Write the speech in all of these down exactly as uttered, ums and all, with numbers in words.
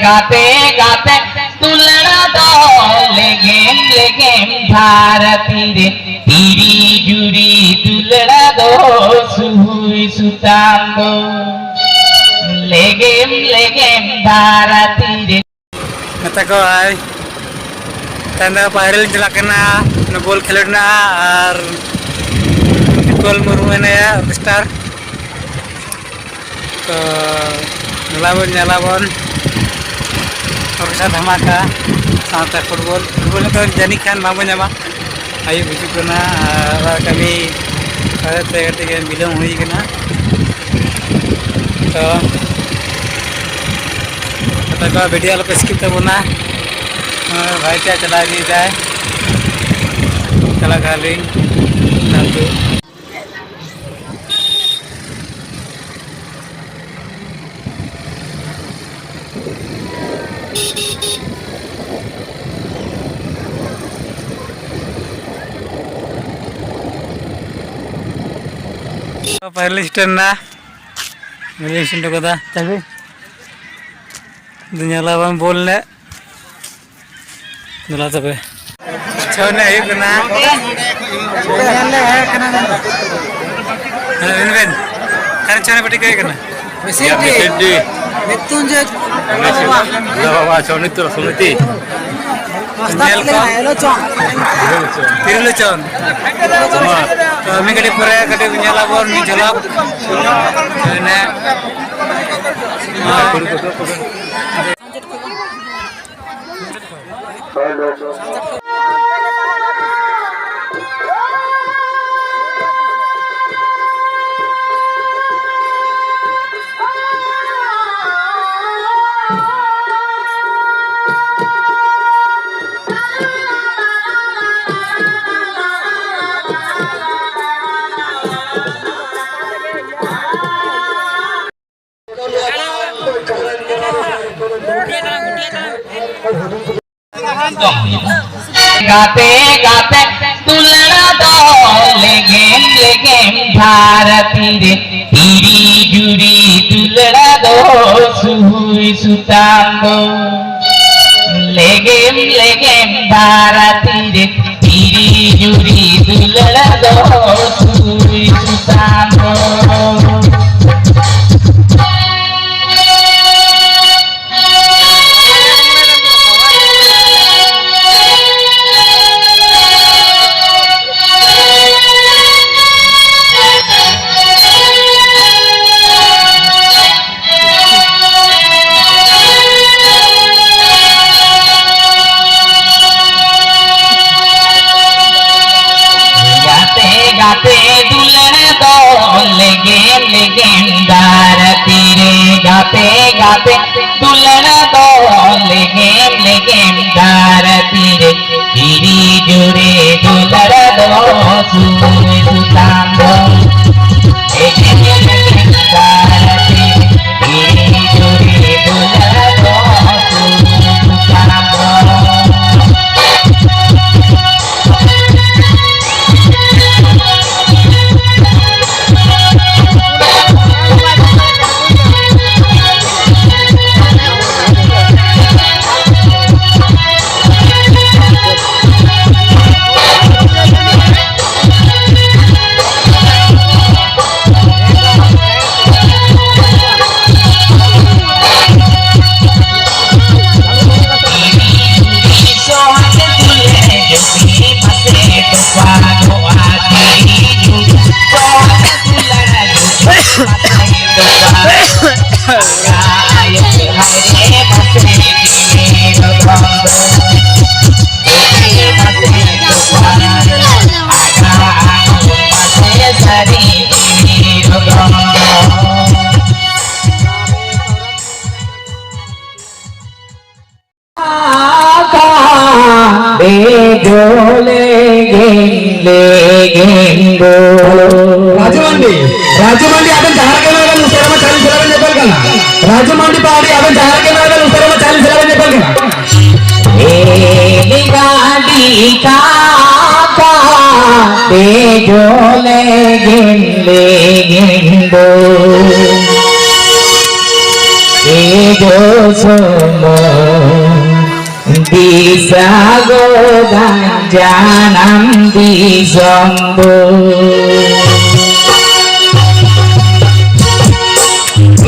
ᱜᱟᱛᱮ ᱜᱟᱛᱮ ᱫᱩᱞᱟᱹᱲᱟ ᱫᱚ ᱞᱮᱜᱮᱢ ᱞᱮᱜᱮᱢ ᱫᱷᱟᱨᱟ ᱛᱤᱨᱮ, ᱛᱤᱨᱤ ᱡᱩᱨᱤ ᱫᱩᱞᱟᱹᱲᱟ ᱫᱚ ᱥᱩᱭ ᱥᱩᱛᱟᱢ ᱫᱚ ᱞᱮᱜᱮᱢ ᱞᱮᱜᱮᱢ ᱫᱷᱟᱨᱟ ᱛᱤᱨᱮ᱾ ᱢᱮᱛᱟ ᱠᱚᱣᱟᱭ, ᱛᱮᱦᱮᱧ ᱫᱚ ᱵᱟᱭᱨᱮ ᱞᱤᱧ ᱪᱟᱞᱟᱜ ᱠᱟᱱᱟ, ᱚᱱᱟ ᱵᱚᱞ ᱠᱷᱮᱞᱳᱰ ᱢᱮᱱᱟᱜᱼᱟ ᱟᱨ ᱵᱤᱯᱚᱞ ᱢᱩᱨᱢᱩ ᱮᱱᱮᱡᱼᱟ ᱚᱨᱠᱮᱥᱴᱟᱨ᱾ ᱛᱚ ᱧᱮᱞᱟᱵᱚᱱ, ᱧᱮᱞᱟᱵᱚᱱ ᱚᱨᱠᱮᱥᱴᱟᱨ ᱫᱷᱟᱢᱟᱠᱟ ᱥᱟᱶᱛᱮ ᱯᱷᱩᱴᱵᱚᱞ, ᱯᱷᱩᱴᱵᱚᱞ ᱱᱤᱛᱚᱜ ᱡᱟᱹᱱᱤᱡ ᱠᱷᱟᱱ ᱵᱟᱝᱵᱚᱱ ᱧᱟᱢᱟ, ᱟᱹᱭᱩᱵ ᱦᱤᱡᱩᱜ ᱠᱟᱱᱟ ᱟᱨ ᱚᱲᱟᱜ ᱠᱟᱹᱢᱤ ᱠᱟᱛᱮ ᱠᱟᱹᱴᱤᱡ ᱜᱟᱱ ᱵᱤᱞᱚᱢ ᱦᱩᱭ ᱠᱟᱱᱟ᱾ ᱛᱚ ᱟᱯᱮ ᱠᱚ ᱵᱷᱤᱰᱤᱭᱳ ᱟᱞᱚᱯᱮ ᱥᱠᱤᱯ ᱛᱟᱵᱚᱱᱟ᱾ ᱱᱚᱜᱼᱚᱭ ᱵᱷᱟᱭ ᱛᱮ ᱪᱟᱞᱟᱣ ᱤᱫᱤᱭᱮᱫᱟᱭ, ᱪᱟᱞᱟᱜ ᱠᱟᱱᱟᱞᱤᱧ ᱟᱹᱛᱩ᱾ ᱯᱟᱭᱞᱤᱧ ᱥᱮᱴᱮᱨ ᱮᱱᱟ, ᱵᱟᱹᱞᱤᱧ ᱥᱮᱱ ᱦᱚᱴᱚ ᱠᱟᱫᱟ ᱪᱟᱹᱵᱤ᱾ ᱫᱩᱧ ᱧᱮᱞᱟ ᱵᱟᱝ ᱵᱚᱞ ᱮᱱᱮᱡ᱾ ᱫᱮᱞᱟ ᱛᱚᱵᱮ᱾ ᱪᱷᱚ ᱮᱱᱮᱡ ᱦᱩᱭᱩᱜ ᱠᱟᱱᱟ᱾ ᱦᱮᱸ, ᱢᱮᱱ ᱵᱮᱱ᱾ ᱚᱠᱟᱨᱮ ᱪᱷᱚ ᱮᱱᱮᱡ ᱯᱟᱹᱴᱤ ᱠᱚ ᱦᱩᱭᱩᱜ ᱠᱟᱱᱟ? ᱢᱤᱥᱤᱰᱤ᱾ ᱢᱤᱥᱤᱰᱤ᱾ ᱢᱨᱤᱛᱩᱧᱡᱚᱭ᱾ ᱵᱟᱵᱟ᱾ ᱵᱟᱵᱟ, ᱪᱷᱚ ᱱᱤᱛ ᱥᱚᱢᱤᱛᱤ᱾ ᱧᱮᱞ ᱠᱚ᱾ ᱛᱤᱨᱞᱟᱹ ᱪᱚᱱ᱾ ᱛᱤᱨᱞᱟᱹ ᱪᱚᱱ᱾ ᱛᱚ, ᱢᱤᱫ ᱜᱷᱟᱹᱲᱤᱡ ᱯᱚᱨᱮ ᱠᱟᱹᱴᱤᱡ ᱧᱮᱞ ᱟᱵᱚᱱ ᱢᱤᱫ ᱡᱷᱚᱞᱚᱠ᱾ ᱮᱱᱮᱡ᱾ ᱜᱟᱛᱮ ᱜᱟᱛᱮ ᱫᱩᱞᱟᱹᱲᱟ ᱫᱚ ᱞᱮᱜᱮᱢ ᱞᱮᱜᱮᱢ ᱫᱷᱟᱨᱟ ᱛᱤᱨᱮ, ᱛᱤᱨᱤ ᱡᱩᱨᱤ ᱫᱩᱞᱟᱹᱲᱟ ᱫᱚ ᱛᱟᱢᱵᱚ, ᱞᱮᱜᱮᱢ ᱞᱮᱜᱮᱢ ᱵᱟᱨᱟᱛᱤ ᱨᱮ, ᱛᱤᱨᱤ ᱡᱩᱨᱤ ᱫᱩᱞᱟᱹᱲ ᱫᱚ ᱥᱩᱭ ᱥᱩᱛᱟᱢ ᱫᱚ᱾ ᱜᱟᱛᱮ ᱜᱟᱛᱮ ᱫᱩᱞᱟᱹᱲ ᱫᱚ ᱞᱮᱜᱮᱢ ᱞᱮᱜᱮᱢ ᱫᱟᱨ ᱛᱤᱨᱮ, ᱜᱟᱛᱮ ᱜᱟᱛᱮ ᱫᱩᱞᱟᱹᱲ ᱫᱚ ᱞᱮᱜᱮᱢ ᱞᱮᱜᱮᱢ ᱫᱟᱨ ᱛᱤᱨᱮ, ᱛᱤᱨᱤ ᱡᱩᱨᱤ ᱫᱩᱞᱟᱹᱲ ᱫᱚ ᱥᱩᱭ ᱥᱩᱛᱟᱢ ᱫᱚ᱾ ᱞᱮᱜᱮᱢ ᱞᱮᱜᱮᱢ ᱫᱟᱨ ᱛᱤᱨᱮ, ᱛᱤᱨᱤ ᱡᱩᱨᱤ ᱫᱩᱞᱟᱹᱲ ᱫᱚ ᱥᱩᱭ ᱥᱩᱛᱟᱢ ᱫᱚ᱾ ᱫᱮᱡᱚ ᱞᱮᱜᱮᱢ ᱞᱮᱜᱮᱢ ᱫᱚ᱾ ᱨᱟᱡᱩ ᱢᱟᱱᱰᱤ, ᱨᱟᱡᱩ ᱢᱟᱱᱰᱤ, ᱟᱵᱮᱱ ᱡᱟᱦᱟᱸ ᱨᱮᱜᱮ ᱢᱮᱱᱟᱜ ᱵᱮᱱ, ᱩᱥᱟᱹᱨᱟ ᱢᱟ ᱪᱟᱞᱤᱥ ᱨᱮ ᱵᱮᱱ ᱧᱮᱯᱮᱞ ᱠᱟᱱᱟ᱾ ᱨᱟᱡᱩ ᱢᱟᱱᱰᱤ ᱯᱟᱦᱟᱲᱤ, ᱟᱵᱮᱱ ᱡᱟᱦᱟᱸ ᱨᱮᱜᱮ ᱢᱮᱱᱟᱜ ᱵᱮᱱ, ᱩᱥᱟᱹᱨᱟ ᱢᱟ ᱪᱟᱞᱤᱥ ᱨᱮ ᱵᱮᱱ ᱧᱮᱯᱮᱞ ᱠᱟᱱᱟ᱾ ᱮ ᱜᱟᱹᱰᱤ ᱠᱟᱠᱟ, ᱫᱮᱡᱚ ᱞᱮᱜᱮᱢ ᱞᱮᱜᱮᱢ ᱫᱚ᱾ ᱮ ᱡᱚᱥᱚᱢᱚᱭ ᱫᱤᱥᱟᱹ ᱜᱚᱫᱟᱭ ᱡᱟᱱᱟᱢ ᱫᱤᱥᱚᱢ ᱫᱚ᱾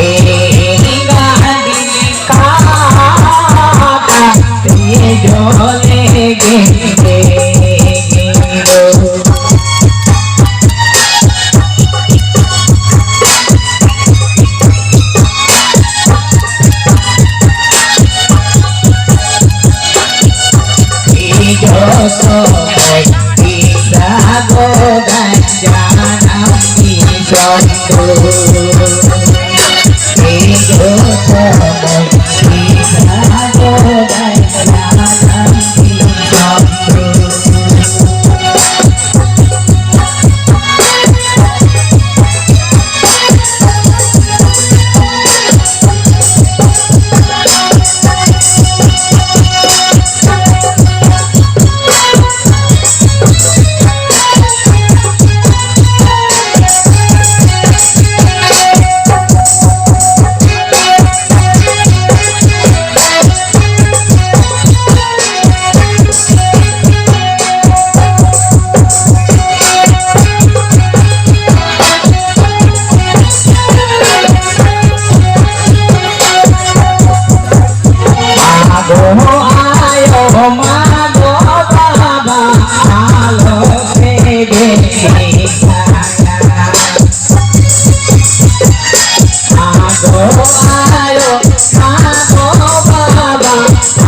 ᱮᱸᱜᱟ ᱰᱤᱞᱤ ᱠᱟᱴᱟ ᱛᱮ ᱡᱚᱞᱮ ᱜᱮ ᱫᱚ᱾ ᱟᱫᱚ ᱟᱭᱳ ᱢᱟ ᱜᱚ ᱵᱟᱵᱟ ᱟᱞᱚ ᱯᱮ ᱵᱮᱥᱤ ᱠᱟᱱᱟ᱾ ᱟᱫᱚ ᱟᱭᱳ ᱢᱟ ᱜᱚ ᱵᱟᱵᱟ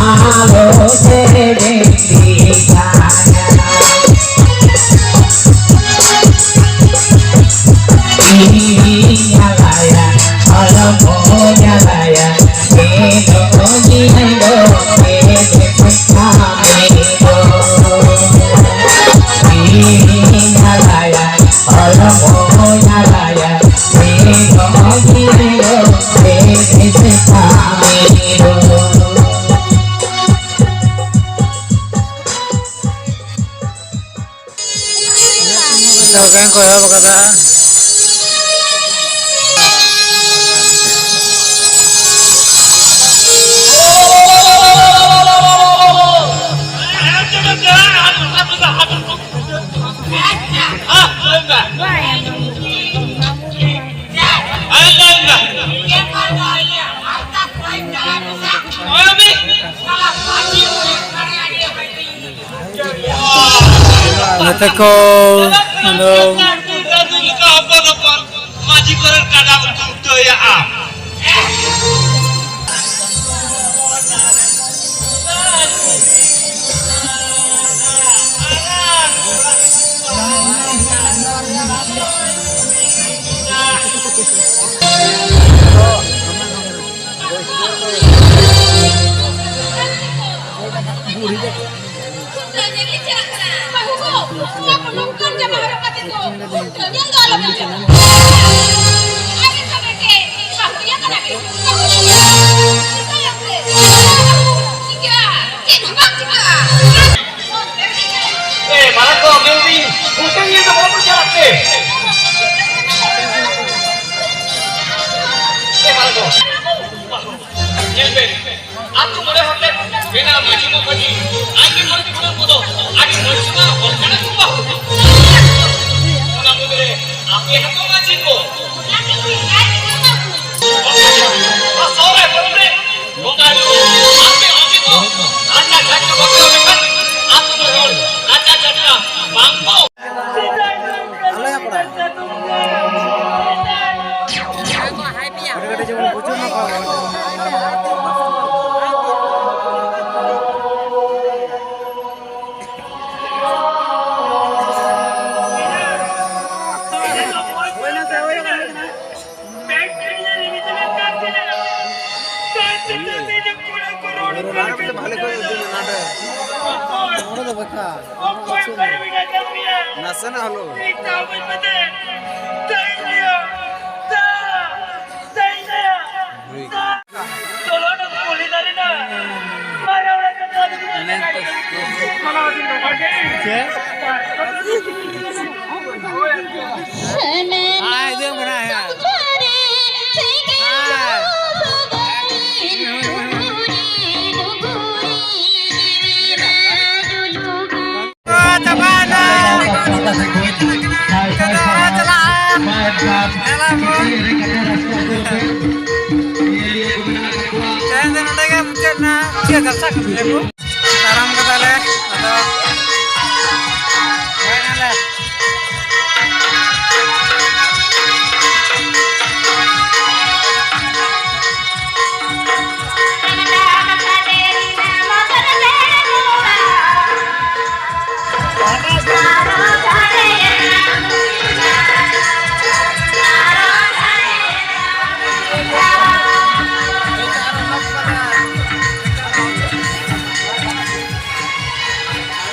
ᱟᱞᱚ ᱯᱮ ᱵᱮᱥᱤ ᱠᱟᱱᱟ᱾ ᱤᱧ ᱧᱟᱞᱟᱭᱟ, ᱦᱚᱲᱢᱚ ᱧᱟᱞᱟᱭᱟ, ᱥᱮᱱᱚᱜ ᱜᱤᱭᱟᱹᱧ ᱫᱚ, ᱥᱮᱱᱚᱜ ᱠᱟᱹᱢᱤ ᱫᱚ᱾ ᱤᱧ ᱧᱟᱞᱟᱭᱟ, ᱦᱚᱲᱢᱚ ᱧᱟᱞᱟᱭᱟ, ᱥᱮᱱᱚᱜ ᱜᱤᱭᱟᱹᱧ ᱫᱚ, ᱥᱮᱱᱚᱜ ᱠᱟᱹᱢᱤ ᱫᱚ᱾ ᱥᱮᱨᱮᱧ ᱠᱚ ᱮᱦᱚᱵ ᱟᱠᱟᱫᱟ᱾ ᱟᱦ, ᱞᱟᱹᱭ ᱢᱮ᱾ ᱟᱦ, ᱞᱟᱹᱭ ᱢᱮ᱾ ᱚᱭ ᱢᱤ᱾ ᱜᱟᱛᱮ ᱠᱚ, ᱟᱫᱚ ᱢᱟᱹᱡᱷᱤ ᱠᱚᱨᱮᱱ ᱠᱟᱰᱟ ᱠᱚ ᱠᱷᱩᱱᱴᱟᱹᱣ ᱮᱭᱟ᱾ ᱠᱷᱩᱱᱴᱟᱹᱣ ᱧᱮᱞ ᱤᱧ ᱪᱟᱞᱟᱜ ᱠᱟᱱᱟ᱾ ᱵᱟᱹᱦᱩ ᱠᱚ, ᱱᱚᱣᱟ ᱠᱚ ᱱᱚᱝᱠᱟᱱ ᱡᱟᱢᱟ ᱦᱚᱨᱚᱜ ᱠᱟᱛᱮ ᱫᱚ ᱠᱷᱩᱱᱴᱟᱹᱣ ᱧᱮᱞ ᱫᱚ ᱟᱞᱚᱯᱮ ᱪᱟᱞᱟᱜᱼᱟ᱾ ᱟᱨ ᱱᱤᱛᱚᱜ ᱢᱤᱫᱴᱮᱡ ᱵᱟᱹᱦᱩ ᱧᱮᱞ ᱠᱟᱱᱟ ᱯᱮ? ᱵᱟᱹᱦᱩ ᱧᱮᱞ ᱠᱟᱱᱟ ᱯᱮ? ᱪᱤᱠᱟᱹᱜᱼᱟ? ᱪᱮᱫ ᱦᱚᱸ ᱵᱟᱝ ᱪᱤᱠᱟᱹᱜᱼᱟ᱾ ᱮ, ᱢᱟᱨᱟᱝ ᱠᱚ, ᱟᱯᱮ ᱩᱱᱤ ᱠᱷᱩᱱᱴᱟᱹᱣ ᱧᱮᱞ ᱫᱚ ᱵᱟᱵᱚᱱ ᱪᱟᱞᱟᱜ ᱛᱮ? ᱮ, ᱢᱟᱨᱟᱝ ᱠᱚ, ᱧᱮᱞ ᱯᱮ, ᱟᱛᱳ ᱢᱚᱬᱮ ᱦᱚᱲ ᱛᱮ ᱢᱮᱱᱟᱜ ᱢᱟᱹᱡᱷᱤ ᱢᱟᱹᱯᱟᱹᱡᱷᱤ, ᱟᱡ ᱜᱮ ᱢᱚᱬᱮ ᱠᱩᱲᱟᱹ ᱠᱚᱫᱚ ᱟᱹᱰᱤ ᱢᱚᱡᱽ ᱥᱚᱢᱟᱱ ᱦᱚᱲ ᱠᱟᱱᱟ ᱠᱚ ᱵᱟᱹᱦᱩ᱾ ᱚᱱᱟ ᱢᱩᱫᱽᱨᱮ ᱟᱯᱮ ᱦᱚᱸᱛᱚ ᱢᱟᱹᱡᱷᱤ ᱠᱚ᱾ ᱥᱚᱦᱨᱟᱭ ᱯᱚᱨᱚᱵᱽ ᱨᱮ ᱵᱚᱸᱜᱟ ᱧᱩ ᱟᱯᱮ ᱢᱟᱹᱡᱷᱤ ᱠᱚ ᱨᱟᱪᱟ ᱪᱷᱟᱴᱠᱟ ᱵᱟᱯᱮ ᱞᱮᱠᱷᱟᱱ ᱟᱛᱳ ᱢᱚᱬᱮ ᱦᱚᱲ ᱨᱟᱪᱟ ᱪᱷᱟᱴᱠᱟ ᱵᱟᱝ ᱠᱚ ᱟᱞᱮᱭᱟ ᱠᱚᱲᱟ᱾ ᱠᱟᱹᱴᱤᱡ ᱠᱟᱹᱴᱤᱡ ᱡᱮᱢᱚᱱ ᱵᱩᱡᱷᱟᱹᱣ ᱢᱟ ᱠᱚ᱾ ᱦᱩᱭᱱᱟ ᱥᱮ ᱦᱩᱭ ᱠᱟᱱᱟ? ᱱᱚᱰᱮ ᱫᱚ ᱵᱮᱠᱟᱨ᱾ ᱱᱟᱥᱮᱱᱟᱜ ᱦᱚᱞᱳ᱾ ᱪᱮᱫ? ᱦᱮᱸ, ᱤᱫᱤ ᱠᱟᱱᱟ, ᱦᱮᱸ᱾ ᱦᱮᱸ᱾ ᱪᱟᱵᱟᱭᱮᱱᱟ᱾ ᱛᱟᱲᱟᱢ ᱠᱟᱫᱟᱞᱮ, ᱟᱫᱚ ᱦᱮᱡ ᱱᱟᱞᱮ᱾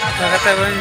ᱚᱱᱠᱟ ᱠᱟᱛᱮ ᱵᱚᱱ